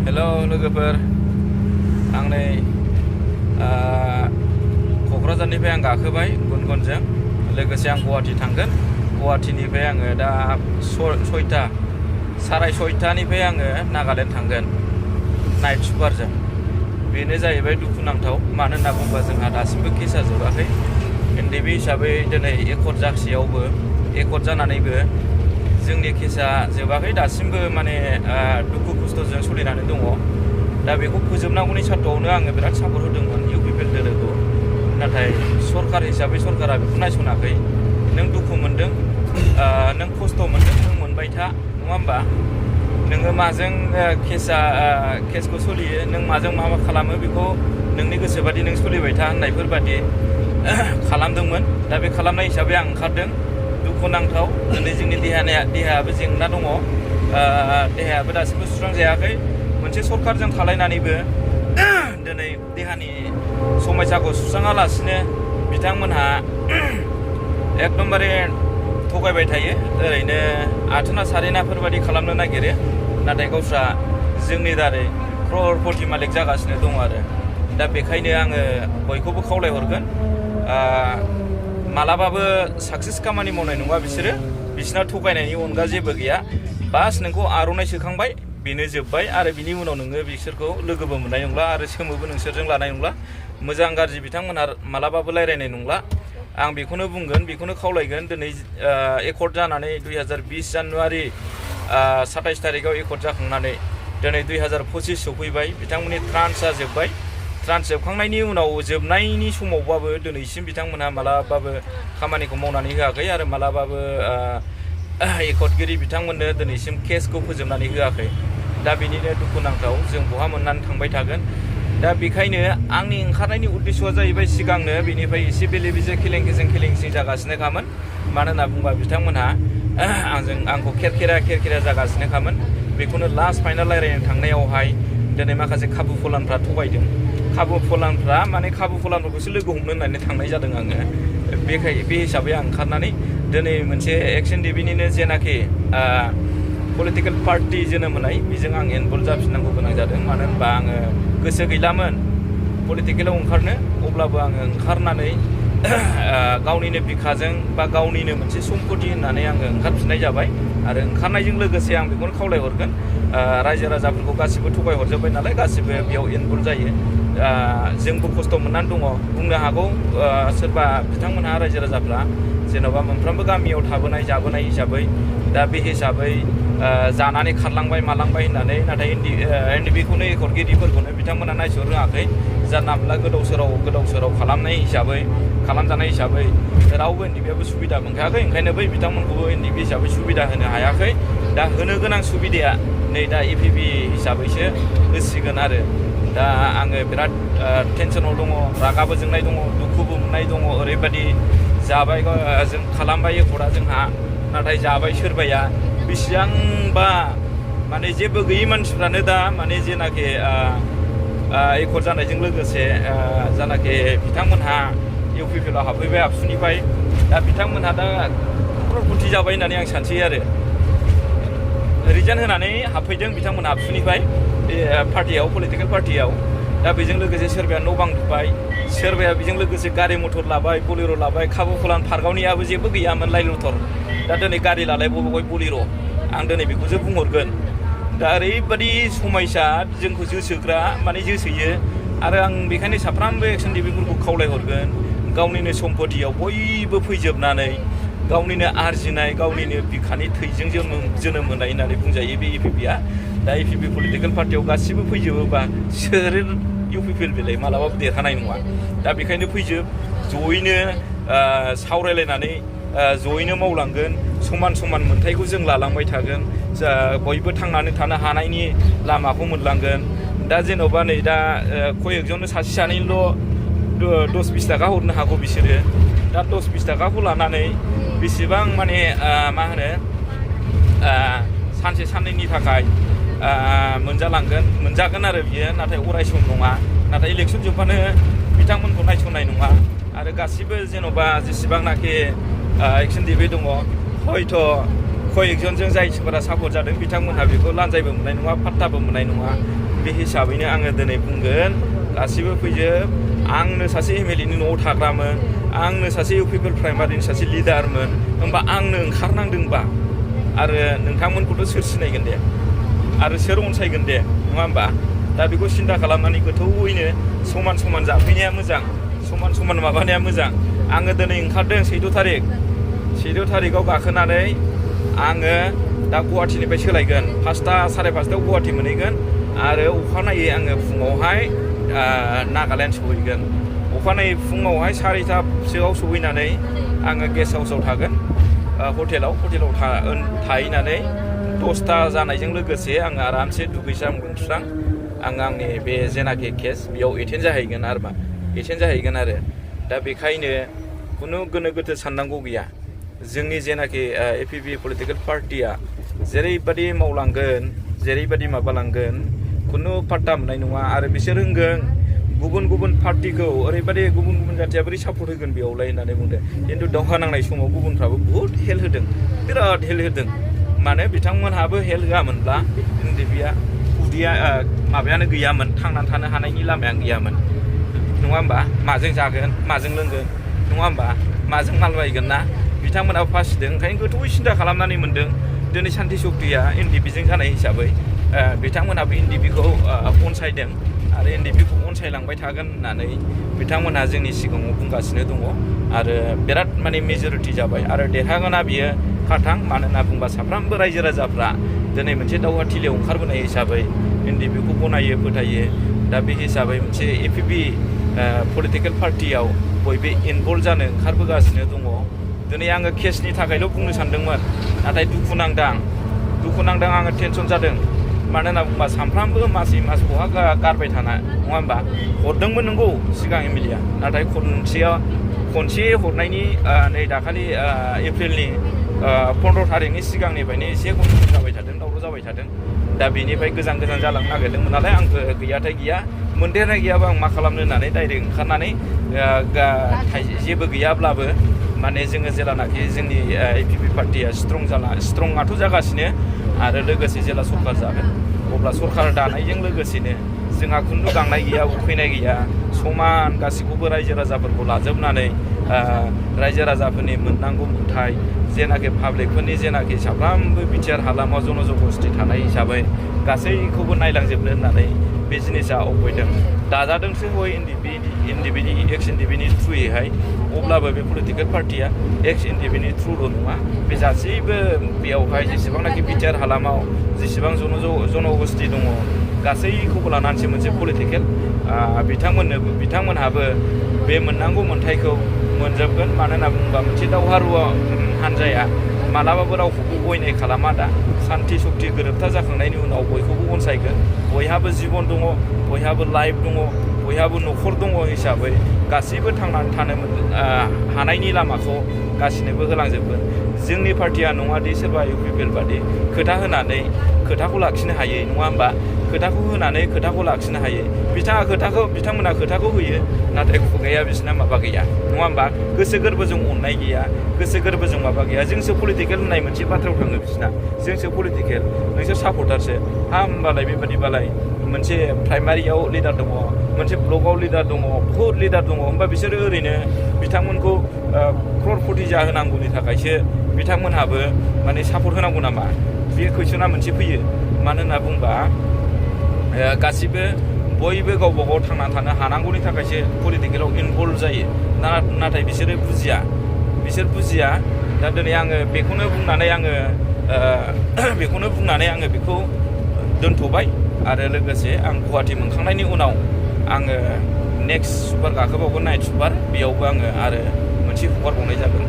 हेल' लोगोफोर आं नै क'क्राझारनिफ्राय आं गाखोबाय गुनगुनजों लोगोसे आं गुवाहाटि थांगोन। गुवाहाटिनिफ्राय आङो दा साराय सयथानिफ्राय आङो नागालेण्ड थांगोन नाइट सुपारजों। बेनो जाहैबाय दुखुनांथाव, मानो होनना बुङोबा जोंहा दासिमबो केसा जोबाखै। एनडिबि हिसाबै दिनै एकर्ड जानानैबो जोंनि केसा जोबाखै, दासिमबो माने दुखु खस्थ'जों सोलिनानै दङ। दा बेखौ फोजोबनांगौनि सार्थआवनो आङो बिराद सापर्ट होदोंमोन इउपिपिएल दोलोखौ, नाथाय सरकार हिसाबै सरकारा बेखौ नायस'नाखै। नों दुखु मोनदों, नों खस्थ' मोनदों, नों मोनबाय था, नङा होमबा? नोङो माजों केसखौ सोलियो, नों माजों मा खालामो बेखौ नोंनि गोसोबादि नों सोलिबाय था होननायफोरबादि खालामदोंमोन। दा बे खालामनाय हिसाबै आं ओंखारदों। दुखुनांथाव, दिनै जोंनि देहायाबो जेंना दङ, देहायाबो दासिमबो सुस्रांजायाखै। मोनसे सरकारजों थालायनानैबो दिनै देहानि समस्याखौ सुस्राङालासिनो बिथांमोनहा एकदमबारे थगायबाय थायो। ओरैनो आथोना सारेनाफोरबादि खालामनो नागिरो, नाथाय गावस्रा जोंनि दारै क्ररपति मालिक जागासिनो दङ आरो। दा बेखायनो आङो बयखौबो खावलायहरगोन, मालाबाबो साक्सेस खामानि मावनाय नङा बिसोरो। बिसोरना थगायनायनि अनगा जेबो गैया। बास नोंखौ आर'नाइ सोखांबाय, बेनो जोब्बाय, आरो बिनि उनाव नोङो बिसोरखौ लोगोबो मोननाय नंला आरो सोमोबो नोंसोरजों लानाय नंला। मोजां गाज्रि बिथांमोनहा मालाबाबो रायज्लायनाय नंला। आं बेखौनो बुंगोन, बेखौनो खावलायगोन। दिनै एकर्ड जानानै 2020 जानुवारि 27 तारिखआव एकर्ड जाखांनानै दिनै 2025 सफैबाय। बिथांमोननि ट्रान्सआ जोब्बाय। ट्रान्स जोबखांनायनि उनाव जोबनायनि समावबाबो दिनैसिम बिथांमोनहा मालाबाबो खामानिखौ मावनानै होआखै आरो मालाबाबो एकर्डगिरि बिथांमोननो दिनैसिम केसखौ फोजोबनानै होआखै। दा बेनिनो दुखुनांथाव, जों बहा मोननानै थांबाय थागोन। दा बेखायनो आंनि ओंखारनायनि उद्देश्यआ जाहैबाय सिगांनो बेनिफ्राय एसे बेले बेजे खेलेंसि जागासिनोखामोन। मानो होनना बुङोबा बिथांमोनहा आंखौ खेरखेरा जागासिनोखामोन। बेखौनो लास्ट फाइनाल रायज्लायनो थांनायावहाय दिनै माखासे खाबु फलानफ्रा थगायदों। खाबु फलानफोरखौसो लोगो हमनो होननानै थांनाय जादों आङो। बे हिसाबै आं ओंखारनानै दिनै मोनसे एक्स-एनडिबिनिनो जेनाखि पलिटिकेल पार्टि जोनोम होनाय, बेजों आं इनभल्भ जाफिननांगौ गोनां जादों। मानो होनबा आङो गोसो गैलामोन पलिटिकेलाव ओंखारनो, अब्लाबो आङो ओंखारनानै गावनिनो बिखाजों बा गावनिनो मोनसे सम्पति होननानै आङो ओंखारफिननाय जाबाय। आरो ओंखारनायजों लोगोसे आं बेखौनो खावलायहरगोन, रायजो राजाफोरखौ गासिबो थगायहरजोब्बाय नालाय, गासिबो बेयाव इनभल्भ जायो। जोंबो खस्थ' मोननानै दङ। बुंनो हागौ सोरबा बिथांमोनहा रायजो राजाफ्रा जेन'बा मोनफ्रोमबो गामियाव जाबोनाय हिसाबै, दा बे हिसाबै जानानै खारलांबाय मालांबाय होननानै, नाथाय एनडिबिखौनो एकर्डगिरिफोरखौनो बिथांमोना नायस'नो रोङाखै। जानला मोनला गोदाव सोराव खालामजानाय हिसाबै रावबो एनडिबिआबो सुबिदा मोनखायाखै। ओंखायनो बै बिथांमोनखौबो एनडिबि हिसाबै सुबिदा होनो हायाखै। दा होनो गोनां सुबिदाया नै दा इपिपि हिसाबैसो होसिगोन आरो। दा आङो बिराद टेनसनाव दङ, रागाबो जोंनाय दङ, दुखुबो मोननाय दङ। ओरैबायदि जाबाय, जों खालामबाय एकर्डआ जोंहा, नाथाय जाबाय सोरबाया। बेसेबांबा माने जेबो गैयि मानसिफ्रानो दा माने जेनाखि एकर्ड जानायजों लोगोसे जानाखि बिथांमोनहा इउपिपिएलआव हाबफैबाय आबसुनिफ्राय, दा बिथांमोनहा दा क्ररपति जाबाय होननानै आं सानसै आरो। रिजाइन होनानै हाबफैदों बिथांमोनहा आबसुनिफ्राय पार्टियाव, पलिटिकेल पार्टियाव। दा बेजों लोगोसे सोरबाया न' बां लुबाय, सोरबाया बेजों लोगोसे गारि मथर लाबाय, बलेर' लाबाय। खाबु फलान फारगावनियाबो जेबो गैयामोन, लाइ लथर। दा दिनै गारि लालायबावबाय बलेर'। आं दिनै बेखौसो बुंहरगोन। दा ओरैबायदि समयसा जोंखौ जोसोयो। आरो आं बेखायनो साफ्रोमबो एक्स-एनडिबिफोरखौ खावलायहरगोन, गावनिनो सम्पतियाव बयबो फैजोबनानै, गावनिनो आरजिनाय, गावनिनो बिखानि थैजों जोनोम होनाय होननानै बुंजायो बे इपिपिआ। दा इपिपि पलिटिकेल पार्टियाव गासिबो फैजोबोबा सोर इउपिपिएल बेलाय मालाबाबो देरहानाय नङा। दा बेखायनो फैजोब, जयैनो सावरायलायनानै जयैनो मावलांगोन। समान मोन्थायखौ जों लालांबाय थागोन। बयबो थांनानै थानो हानायनि लामाखौ मोनलांगोन। दा जेन'बा नै दा कयेकजननो सासे सानैल' 10-20 थाखा हरनो हागौ बिसोरो। दा 10-20 थाखाखौ लानानै बेसेबां माने सानसे साननैनि थाखाय मोनजागोन आरो बियो, नाथाय अराय सम नङा। नाथाय इलेक्सन जोबबानो बिथांमोनखौ नायस'ननाय नङा। आरो गासिबो जेन'बा जेसेबांनाखि एक्स-एनडिबि दङ, हयथ' कयेकजनजों जायफोरा सापर्ट जादों बिथांमोनहा बेखौ लानजायबो मोननाय नङा, पात्ताबो मोननाय नङा। बे हिसाबैनो आङो दिनै बुंगोन गासिबो फैजोब आंनो सासे एमएलएनि न'आव थाग्रामोन आंनो सासे इउ पिपल प्राइमारिनि सासे लिडारमोन होमबा आंनो ओंखारनांदोंबा आरो नोंथांमोनखौथ' सोर सिनायगोन दे आरो सोर अनसायगोन दे नङा होमबा दा बेखौ सिन्था खालामनानै गोथौयैनो समान समान जाफैनाया मोजां समान समान माबानाया मोजां आङो दिनै ओंखारदों 14 थारिखआव गाखोनानै आङो दा गुवाहाटीनिफ्राय सोलायगोन 5टा 5:30 गुवाहाटी मोनहैगोन आरो अखानायै आङो फुङावहाय नागालेण्ड सहैगोन अखानायै फुङावहाय 4:30सोआव सहैनानै आङो गेस्ट हाउसाव थागोन हटेलाव थाहैनानै 10टा जानायजों लोगोसे आङो आरामसे दुगैस्रां लोबस्रां आङो आंनि बे जेनाखि केस बेयाव एटेन्ड जाहैगोन आरो दा बेखायनो खुनु गोनो गोथो साननांगौ गैया जोंनि जेनाखि एपिपि पलिटिकेल पार्टिया जेरैबायदि मावलांगोन जेरैबायदि माबालांगोन खुनु पात्ता मोननाय नङा आरो बिसोर रोंगोन गुबुन पार्टिखौ ओरैबायदि गुबुन जाथिया बोरै सापर्ट होगोन बेयावलाय होननानै बुंदों खिन्थु दावहा नांनाय समाव गुबुनफ्राबो बुहुत हेल्प होदों बिराद हेल्प होदों माने बिथांमोनहाबो हेल्प होआमोनब्ला एनडिपिआ उदैया माबायानो गैयामोन थांनानै थानो हानायनि लामायानो गैयामोन नङा होमबा माजों जागोन माजों लोंगोन नङा होमबा माजों माल बायगोन ना बिथांमोनाबो फासिदों ओंखायनो गोथौयै सिन्था खालामनानै मोन्दों दिनै सान्ति शक्तिया एनडिपिजों जानाय हिसाबै बिथांमोनहाबो एनडिपिखौ अनसायदों आरो एनडिपिखौ अनसायलांबाय थागोन होननानै बिथांमोनहा जोंनि सिगाङाव बुंगासिनो दङ आरो बिराद माने मेजरिटि जाबाय आरो देरहागोना बियो खाथां मानो होनना बुंबा साफ्रोमबो रायजो राजाफ्रा दिनै मोनसे दावहाथिलियाव ओंखारबोनाय हिसाबै एनडिपिखौ गनायो फोथायो दा बे हिसाबै मोनसे एपिपि पलिटिकेल पार्टियाव बयबो इनभल्भ जानो ओंखारबोगासिनो दङ दिनै आङो केसनि थाखायल' बुंनो सानदोंमोन नाथाय दुखु नांदों आङो टेनसन जादों मानो होनना बुंबा सानफ्रामबो मास बहा गारबाय थाना नङा होमबा हरदोंमोन नंगौ सिगां एमएलएआ नाथाय खनसे हरनायनि नै दाखालि एप्रिलनि 15 थारिखनि सिगांनिफ्रायनो एसे गन्थं जाबाय थादों दावराव जाबाय थादों दा बेनिफ्राय गोजान जालांनो नागिरदोंमोन नालाय आंबो गैयाथाय गैया मोनदेरनाय गैयाबा आं मा खालामनो होननानै डाइरेक्ट ओंखारनानै जेबो गैयाब्लाबो माने जोङो जेलानाखि जोंनि एपिपि पार्टिया स्ट्रंआथ' जागासिनो आरो लोगोसे जेला सरकार जागोन अब्ला सरकार दानायजों लोगोसेनो जोंहा खुनु गांनाय गैया उखैनाय गैया समान गासैखौबो रायजो राजाफोरखौ लाजोबनानै रायजो राजाफोरनि मोननांगौ मोन्थाय जेनाखि पाब्लिकफोरनि जेनाखि साफ्रोमबो बिटिआर हालामाव जनजगस्थि थानाय हिसाबै गासैखौबो नायलांजोबनो होननानै बे जिनिसा अफैदों दाजादोंसो हय एक्स एनडिपिनि थ्रुयैहाय अब्लाबो बे पलिटिकेल पार्टिया एक्स एनडिपिनि थ्रुल' नङा बे गासैबो बेयावहाय जेसेबांनाखि बिटिआर हालामाव जेसेबां जनगस्थि दङ गासैखौबो लानानैसो मोनसे पलिटिकेल बिथांमोनहाबो बे मोननांगौ मोन्थायखौ मोनजोबगोन मानो होनना बुङोबा मोनसे दावहारु हान्जाया मालाबाबो रावखौबो अयनाय खालामा दा सान्ति शक्ति गोरोबथा जाखांनायनि उनाव बयखौबो अनसायगोन बयहाबो जिबन दङ बयहाबो लाइफ दङ बयहाबो न'खर दङ हिसाबै गासैबो थांनानै थानो हानायनि लामाखौ गासिनोबो होलांजोबगोन जोंनि पार्टिया नङादि सोरबा इउपिपिएल बादि खोथा होनानै खोथाखौ लाखिनो हायै नङा होमबा खोथाखौ होनानै खोथाखौ लाखिनो हायो बिथांमोना खोथाखौ होयो नाथाय खुगाया बिसोरना माबा गैया नङा होमबा गोसो गोरबोजों अननाय गैया गोसो गोरबोजों माबा गैया जोंसो पलिटिकेल होननाय मोनसे बाथ्रायाव थाङो बिसोरना जोंसो पलिटिकेल नोंसोर सापर्टारसो होमबालाय बेबादिबालाय मोनसे प्राइमारियाव लिडार दङ मोनसे ब्लकआव लिडार दङ बहुत लिडार दङ होमबा बिसोरो ओरैनो बिथांमोनखौ क्ररपति जाहोनांगौनि थाखायसो बिथांमोनहाबो माने सापर्ट होनांगौ नामा बे कुइसना मोनसे फैयो मानो होनना बुंबा गासिबो बयबो गावबा गाव थांना थानो हानांगौनि थाखायसो पलिटिकेलाव इनभल्भ जायो नाथाय बिसोर बुजिया दा दिनै आङो बेखौनो बुंनानै आङो बेखौ दोनथ'बाय आरो लोगोसे आं गुवाहाटी मोनखांनायनि उनाव आङो नेक्स्ट सुपार गाखोबावगोन नाइट सुपार बेयावबो आङो आरो मोनसे हगारबावनाय जागोन